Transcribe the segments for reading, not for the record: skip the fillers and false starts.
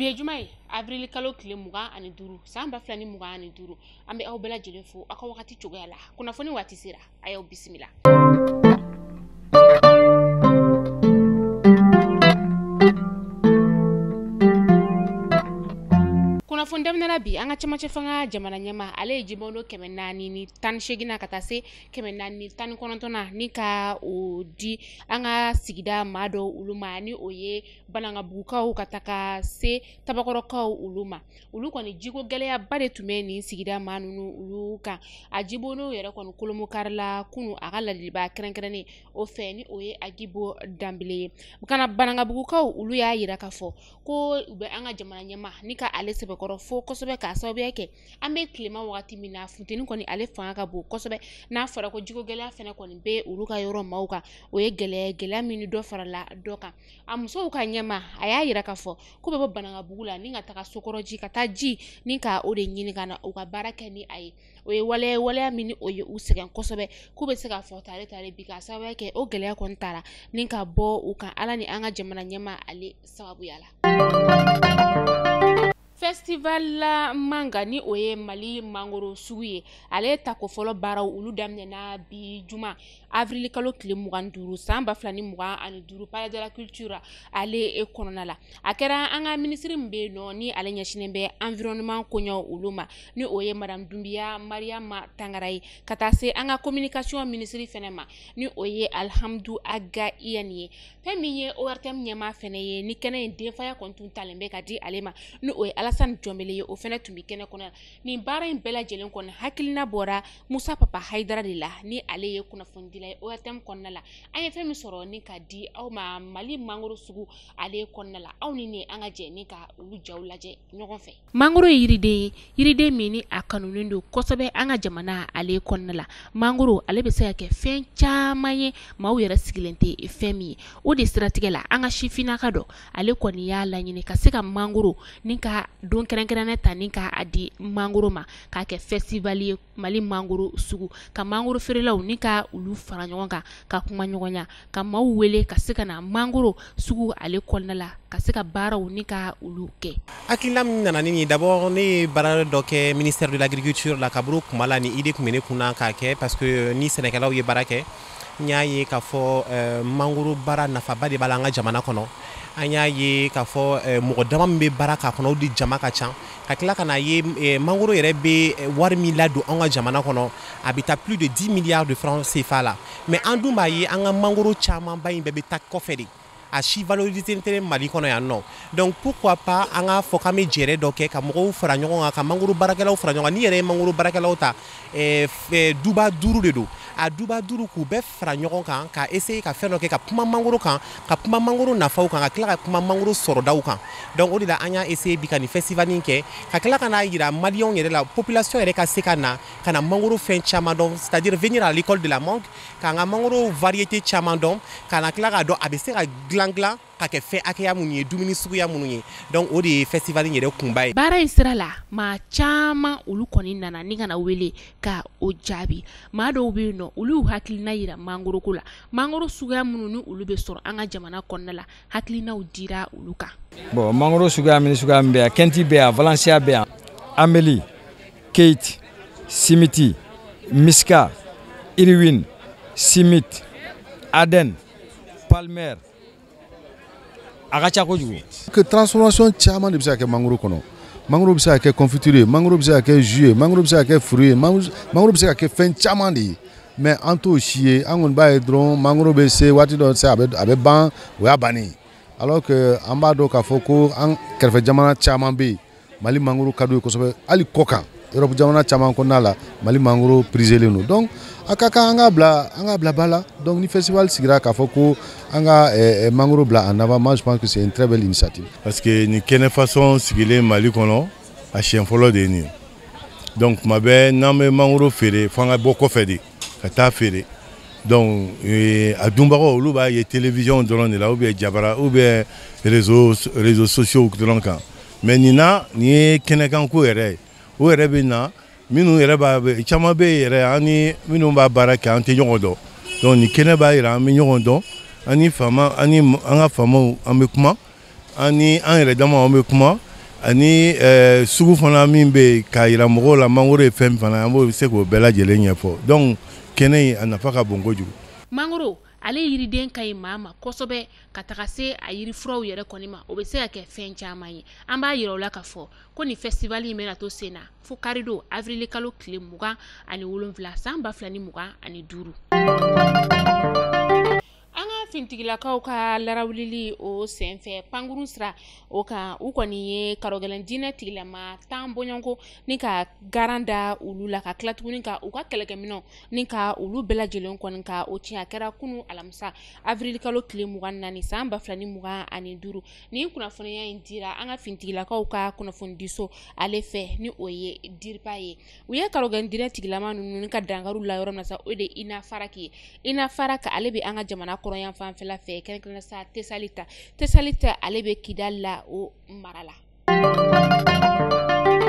Bi ye juma ye, avril kalo tile 25 san 2025. An bɛ aw bɛɛ lajɛlen fo aw ka wagati cogoya la. Kunnafoni waati sera, a y'aw bisimila. Kunnafoni daminɛ bi, an ka cɛmancɛ fanga jamana ɲɛmaa, ale ye jibɔndon 418 na ka taa se 419 na ni ka o di an ka sigida maa dɔw olu ma, ni o ye Banankabugukaw ka taga se Tabakɔrɔkaw olu ma. Olu kɔni jiko gɛlɛyaba de tun bɛ nin sigida maa ninnu olu kan. A jibondon yɛrɛ kɔni kolomokarila kunu a ka ladiliba kɛrɛnkɛrɛnnen o fɛ, ni o ye Agibo Danbele ye. Kana Banankabugukaw olu y'a yira k'a fɔ ko u bɛ an ka jamana ɲɛmaa ni ka ale sɛbɛkɔrɔ fo kosɛbɛ, k'a sababuya kɛ an bɛ tilema wagati min na, funteni kɔni ale fanga ka bon kosɛbɛ. N'a fɔra ko jiko gɛlɛya fɛnɛ kɔni bɛ olu ka yɔrɔ maaw kan, o ye gɛlɛya, gɛlɛya min ni dɔ farala dɔ kan. A musow ka ɲɛmaa, a y'a yira k'a fɔ k'u bɛ bɔ Banankabugu la ni ka taga Sokɔrɔji ka taa ji ni ka o de ɲini ka na u ka baara kɛ ni a ye. O ye waleya, waleya min ni o ye u sɛgɛn kosɛbɛ, k'u bɛ se k'a fɔ tare tare bi, k'a sababuya kɛ o gɛlɛya kɔni taara ni ka bɔ u kan, Ala ni an ka jamana ɲɛmaa ale sababuya la. Festival la manga, ni o ye Mali mangoro sugu ye, ale tako fɔlɔ baaraw olu daminɛna bi juma avril kalo tile 25 san 2025 Palais de la Culture ale kɔnɔna la. A kɛra an ka minisiri min bɛ yen nɔ, ni ale ɲɛsinnen bɛ environnement koɲɛw olu ma, ni o ye Madame Dunbiya Mariama Tangara ye, ka taa se an ka communication minisiri fɛnɛ ma, ni o ye Alhamdu Aga Iyani ye. Fɛn min ye ORTM ɲɛmaa fɛnɛ ye, ni kɛnɛ in denfaya kɔni tun talen bɛ ka di ale ma, ni o ye Alassane Jɔnbele ye, o fɛnɛ tun bɛ kɛnɛ kɔnɔ. Nin baara in bɛɛ lajɛlen kɔni hakilina bɔra Musa Papa Hayidara de la, ni ale ye kunnafonidila ye ORTM kɔnɔna la. An ye fɛn min sɔrɔ ni ka di aw ma Mali mangoro sugu ale kɔnɔna la, aw ni ne an ka jɛ ni ka olu jaw lajɛ ɲɔgɔn fɛ. Mangoro ye yiriden ye, yiriden min ni a kanunen don kosɛbɛ an ka jamana ale kɔnɔna la. Mangoro ale bɛ se ka kɛ fɛn caman ye, maaw yɛrɛ sigilen tɛ fɛn min ye. O de siratigɛ la, an ka sifinnaka dɔ ale kɔni y'a laɲini ka se ka mangoro ni ka don kɛrɛnkɛrɛnnen ta ni k'a di mangoro ma, k'a kɛ festival ye Mali mangoro sugu, ka mangoro feerelaw ni ka olu fara ɲɔgɔn kan, ka kuma ɲɔgɔnya, ka maaw wele ka se ka na mangoro sugu ale kɔnɔna la, ka se ka baaraw ni ka olu kɛ. Hakilina min nana ni nin ye, d'abord ne ye baara dɔ kɛ ministère de l'Agriculture la kaburu kuma la, ni idée tun bɛ ne kunna k'a kɛ, parce que ni sɛnɛkɛlaw ye baara kɛ, n y'a ye k'a fɔ mangoro baara nafaba de b'a la an ka jamana kɔnɔ. An y'a ye k'a fɔ mɔgɔ dama min bɛ baara k'a kɔnɔ, o de jama ka ca. Ka tila ka n'a ye mangoro yɛrɛ bɛ wari min ladon an ka jamana kɔnɔ, a bɛ taa plus de 10 milliards de francs CFA la. Mais an dun b'a ye an ka mangoro camanba in bɛɛ bɛ taa kɔfɛ de, a si valorisé tɛ Mali kɔnɔ yan nɔ. Donc pourquoi pas an k'a fɔ k'an bɛ jɛrɛ dɔ kɛ ka mɔgɔw fara ɲɔgɔn kan, ka mangoro baarakɛlaw fara ɲɔgɔn kan. N'i yɛrɛ ye mangoro baarakɛlaw ta, duba 5 de don. A duba 5 k'u bɛɛ fara ɲɔgɔn kan, ka essayer ka fɛn dɔ kɛ, ka kuma mangoro kan, ka kuma mangoro nafaw kan, ka tila ka kuma mangoro sɔrɔdaw kan. Donc o de la an y'a essayer bi ka nin festival in kɛ, ka tila ka n'a yira maliyɛnw yɛrɛ la, population yɛrɛ ka se ka na ka na mangoro fɛn caman dɔn, c'est-à-dire venir à l'école de la mangue, k'an ka mangoro variété caman dɔn, ka na tila k'a dɔn a bɛ se ka dilan dilan ka kɛ fɛn hakɛya minnu ye, dumuni suguya minnu ye. Donc o de ye festival in yɛrɛ kunba ye. Baara in sira la, maa caman olu kɔni nana ni ka na wele ka o jaabi. Maa dɔw bɛ yen nɔ, olu y'u hakilina yira mangoro ko la, mangoro suguya minnu ni olu bɛ sɔrɔ an ka jamana kɔnɔna la, hakilinaw dira olu kan. Bon, mangoro suguya min suguya min bɛ yan, Kɛnti bɛ yan, Valencia bɛ yan, Ameli, Kate, Simiti, Miska, Irwin, Simit, Aden, Palmer, a ka ca kojugu. Que transformation caman de bɛ se ka kɛ mangoro kɔnɔ. Mangoro bɛ se ka kɛ confiture ye, mangoro bɛ se ka kɛ jus ye, mangoro bɛ se ka kɛ fruit ye, mangoro bɛ se ka kɛ fɛn caman de ye. Mais an t'o si ye, an kɔni b'a ye dɔrɔn mangoro bɛ se waati dɔ se, a bɛ ban, o y'a bannen ye. Alors que an b'a dɔn k'a fɔ ko an kɛrɛfɛ jamana caman bɛ yen, Mali mangoro ka d'u ye kosɛbɛ, hali kɔkan Europe jamana caman kɔnɔna la, Mali mangoro priselen don. Donc a ka kan an k'a bila ba la. Donc ni festival sigira k'a fɔ ko an ka mangoro bila en avant, moi je pense que c'est une très belle initiative. Parce que nin kɛnɛ façon sigilen Mali kɔnɔ, a siɲɛ fɔlɔ de ye nin ye. Donc tuma bɛɛ n'an bɛ mangoro feere, f'an ka bɔ kɔfɛ de ka taa feere. Donc a dunbagaw olu b'a ye télévision dɔrɔn de la, ou bien jabara, ou bien réseaux sociaux dɔrɔn kan. Mais nin na, nin ye kɛnɛkanko yɛrɛ ye. O yɛrɛ bɛ na minnu yɛrɛ b'a caman bɛ yen yɛrɛ, an ni minnu b'a baara kɛ, an tɛ ɲɔgɔn dɔn. Donc nin kɛnɛ b'a yira an bɛ ɲɔgɔn dɔn, an ni faama, an ni an ka faamaw an bɛ kuma, an ni an yɛrɛ damaw an bɛ kuma. Ani sugu fana min bɛ yen k'a yira mɔgɔw la mangoro ye fɛn fana, an b'o se k'o bɛɛ lajɛlen ɲɛfɔ. Donc kɛnɛ in a nafa ka bon kojugu. Mangoro ale yiriden ka ɲi maa ma kosɛbɛ, ka taga se a yirifuraw yɛrɛ kɔni ma, o bɛ se ka kɛ fɛn caman ye. An b'a yira u la k'a fɔ ko nin festival in bɛna to sen na fo karidon avril kalo tile 27 san 2025. An ka fintigilakaw ka larawulili o senfɛ pankurun sira o kan, u kɔni ye karɔgɛlɛn diinɛ tigilama 10 bɔɲɔgɔnko ni ka garan da olu la, ka tila tuguni ka u ka kɛlɛkɛminɛnw ni ka olu bɛɛ lajɛlen kɔni ka o tiɲɛ. A kɛra kunu alamisa avril kalo tile 24 san 2025. Nin kunnafoniya in dira an ka fintigilakaw ka kunnafonidiso ale fɛ, ni o ye DIRPA ye. U ye karɔgɛlɛn diinɛ tigilama ninnu ka dankariw la yɔrɔ min na sa, o de ye Inafarak ye. Inafarak ale bɛ an ka jamana kɔrɔyan fanfɛla fɛ, kɛrɛnkɛrɛnnenya sa Tesalita. Tesalita ale bɛ Kidali la, o mara la.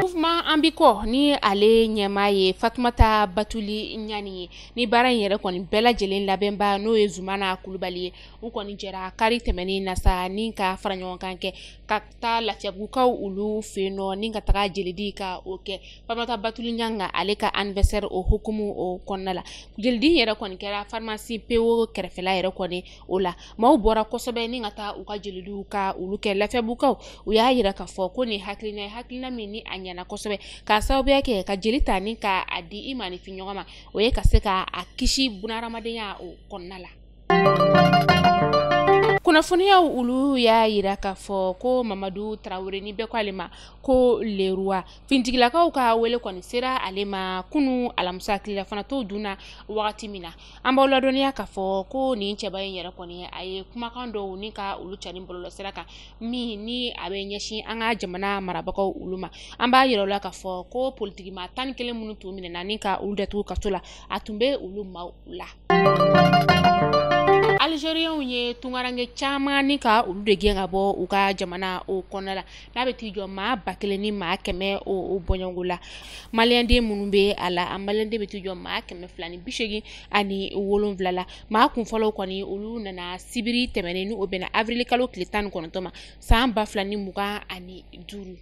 Mouvement an bi kɔ ni ale ɲɛmaa ye Fatumata Batuli Ɲani ye, ni baara in yɛrɛ kɔni bɛɛ lajɛlen labɛnba n'o ye Zumana Kulubali ye. U kɔni jɛra kari tɛmɛnen na sa ni ka fara ɲɔgɔn kan kɛ ka taa Lafiyabugukaw olu fɛ yen nɔ, ni ka taga jelidi ka o kɛ Fatumata Batuli Ɲani ale ka anniversaire o hukumu o kɔnɔna la. Jelidi yɛrɛ kɔni kɛra pharmacie PO kɛrɛfɛla yɛrɛ kɔni o la. Maaw bɔra kosɛbɛ ni ka taa u ka jelidiw ka olu kɛ. Lafiyabugukaw u y'a yira k'a fɔ ko nin hakilina ye hakilina min ni a ɲɛna kosɛbɛ, k'a sababuya kɛ ka jeli ta ni ka a di i maaninfin ɲɔgɔn ma, o ye ka se ka a kisi bunahadamadenya o kɔnɔna la. Kunnafoniyaw olu y'a yira k'a fɔ ko Mamadu Tarawele, ni bɛɛ ko ale ma ko Leroy, fintigilakaw ka wele kɔni sera ale ma kunu alamisa tilelafana t'o dunna wagati min na. An b'aw ladɔnniya k'a fɔ ko nin cɛba in yɛrɛ kɔni a ye kumakan dɔw ni ka olu cari bɔlɔlɔsira kan, min ni a bɛ ɲɛsin an ka jamana marabagaw olu ma. An b'a yira u la k'a fɔ ko politikimaa 11 minnu tun minɛna ni ka olu datugu kaso la, a tun bɛ olu maaw la. Algériens ye tunkaranke caman ni ka olu de gɛn ka bɔ u ka jamana o kɔnɔna la, n'a bɛ t'i jɔ maa 1000 ni maa 100 o bɔɲɔgɔnko la. Maliyɛnden minnu bɛ a la, a maliyɛnden bɛ t'i jɔ maa 287 la. Maa kunfɔlɔw kɔni olu nana sibiri tɛmɛnen, ni o bɛnna avril kalo tile 19 ma san 2025.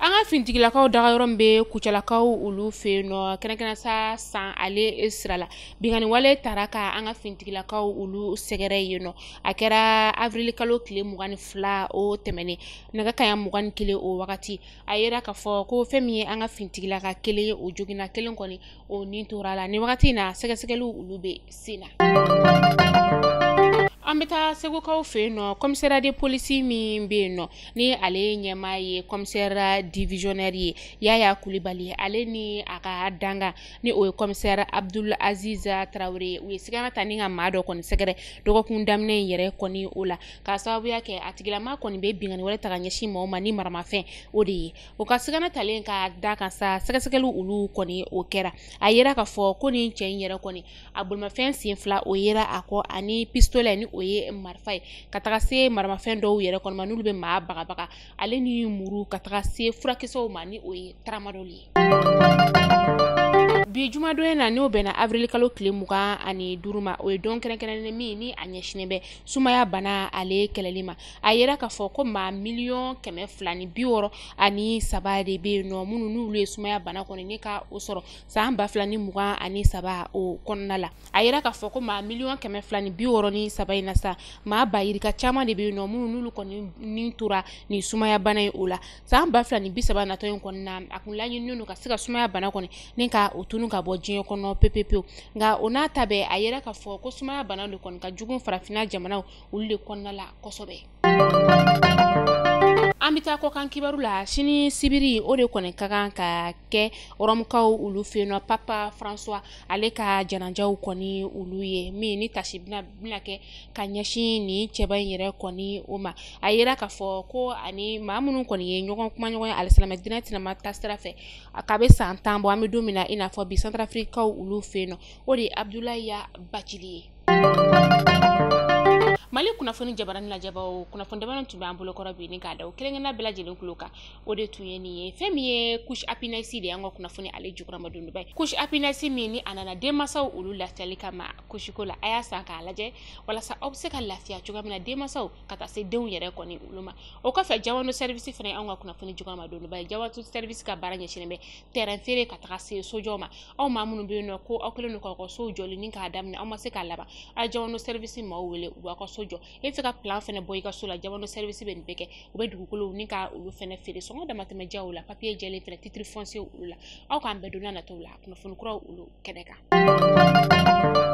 An ka fintigilakaw dagayɔrɔ min bɛ Kucalakaw olu fɛ yen nɔ, kɛrɛnkɛrɛn sa san ale sira la, binkanni wale taara ka an ka fintigilakaw olu sɛgɛrɛ yen nɔ. A kɛra avril kalo tile 22 o tɛmɛnen, nɛgɛ kanɲɛ 21 o wagati. A yera k'a fɔ ko fɛn min ye an ka fintigilaka kelen ye, o joginna kelen kɔni o nin tora la. Nin wagati in na, sɛgɛsɛgɛliw olu bɛ sen na. An bɛ taa Segukaw fɛ yen nɔ, commissariat de police min bɛ yen nɔ, ni ale ɲɛmaa ye commissaire divisionnaire ye Yaya Kulibali, ale ni a ka dangan ni o ye commissaire Abdul Aziz Tarawele ye, u ye sigana ta ni ka maa dɔ kɔni sɛgɛrɛ dɔgɔkun daminɛ in yɛrɛ kɔni o la, k'a sababuya kɛ a tigilama kɔni bɛ binkanni wɛrɛ ta ka ɲɛsin maaw ma ni maramafɛn o de ye. O ka sigana talen ka da kan sa, sɛgɛsɛgɛliw olu kɔni o kɛra. A yera k'a fɔ ko nin cɛ in yɛrɛ kɔni a bolomafɛn sen fila o yera a kɔ, ani pistolet ni o ye marifa ye, ka taga se maramafɛn dɔw yɛrɛ kɔni ma n'olu bɛ maa bagabaga, ale ni muru, ka taga se furakisɛw ma ni o ye tramadol ye. Bi jumadon in na, n'o bɛnna avril kalo tile 25 ma, o ye don kɛrɛnkɛrɛnnen min ni a ɲɛsinnen bɛ sumaya bana ale kɛlɛli ma. A yera k'a fɔ ko maa 263 miliyɔn de bɛ yen nɔ minnu n'olu ye sumaya bana kɔni ni ka o sɔrɔ san 2023 o kɔnɔna la. A yera k'a fɔ ko maa 263 miliyɔn in na sa, maa ba yirika caman de bɛ yen nɔ minnu n'olu kɔni ni tora nin sumaya bana in o la. San 2030 natɔ in kɔni na, a kun laɲininen don ka se ka sumaya bana kɔni ni ka o tunu ka bɔ diɲɛ kɔnɔ pewu pewu. Nka o n'a ta bɛɛ, a yera k'a fɔ ko sumaya bana de kɔni ka jugu farafinna jamanaw olu de kɔnɔna la kosɛbɛ. An bɛ taa kɔkan kibaru la. Sini sibiri, o de kɔni ka kan ka kɛ Rɔmukaw olu fɛ yen nɔ, Papa François ale ka janajaw kɔni olu ye min ni tasi bɛna kɛ ka ɲɛsin nin cɛba in yɛrɛ kɔni o ma. A yera k'a fɔ ko ani maa minnu kɔni ye ɲɔgɔn kuma ɲɔgɔn ye alisilamɛ diinɛ tinama ta sira fɛ, k'a bɛ san 10 bɔ, an bɛ don min na i n'a fɔ bi, Santarafirikaw olu fɛ yen nɔ, o de ye Abudulayi Bacili ye. Mali kunnafoni jabarani lajɛbaw, kunnafoni damadɔ tun bɛ an bolokɔrɔ bi ni k'a da o kelen-kelenna bɛɛ lajɛlen kulo kan, o de tun ye nin ye. Fɛn min ye couche happiness de ye, an ka kunnafoni ale jukɔrɔmadonba ye. Couche happiness min ni a nana denmansaw olu lafiyali kama couche ko la, a y'a san k'a lajɛ walasa aw bɛ se ka lafiya cogoya min na, denmansaw ka taa se denw yɛrɛ kɔni olu ma. O kɔfɛ, Jawando Service fana ye anw ka kunnafoni jukɔrɔmadonba ye. Jawando Service ka baara ɲɛsinnen bɛ terrain feere ka taga se sojɔ ma. Aw maa minnu bɛ yen nɔ ko aw kɛlen don k'aw ka sow jɔli ni k'a daminɛ, aw ma se k'a laban, a ye Jawando Service maaw wele, u b'aw ka so jɔ. E bɛ fɛ ka plan fana bɔ i ka so la, Jawando Service bɛ nin bɛɛ kɛ. U bɛ dugukolow ni ka olu fana feere sɔngɔ damatɛmɛ jaw la, papier jɛlen fana, titre foncier olu la. Aw k'an bɛn don n'a nataw la kunnafoni kuraw olu kɛnɛ kan.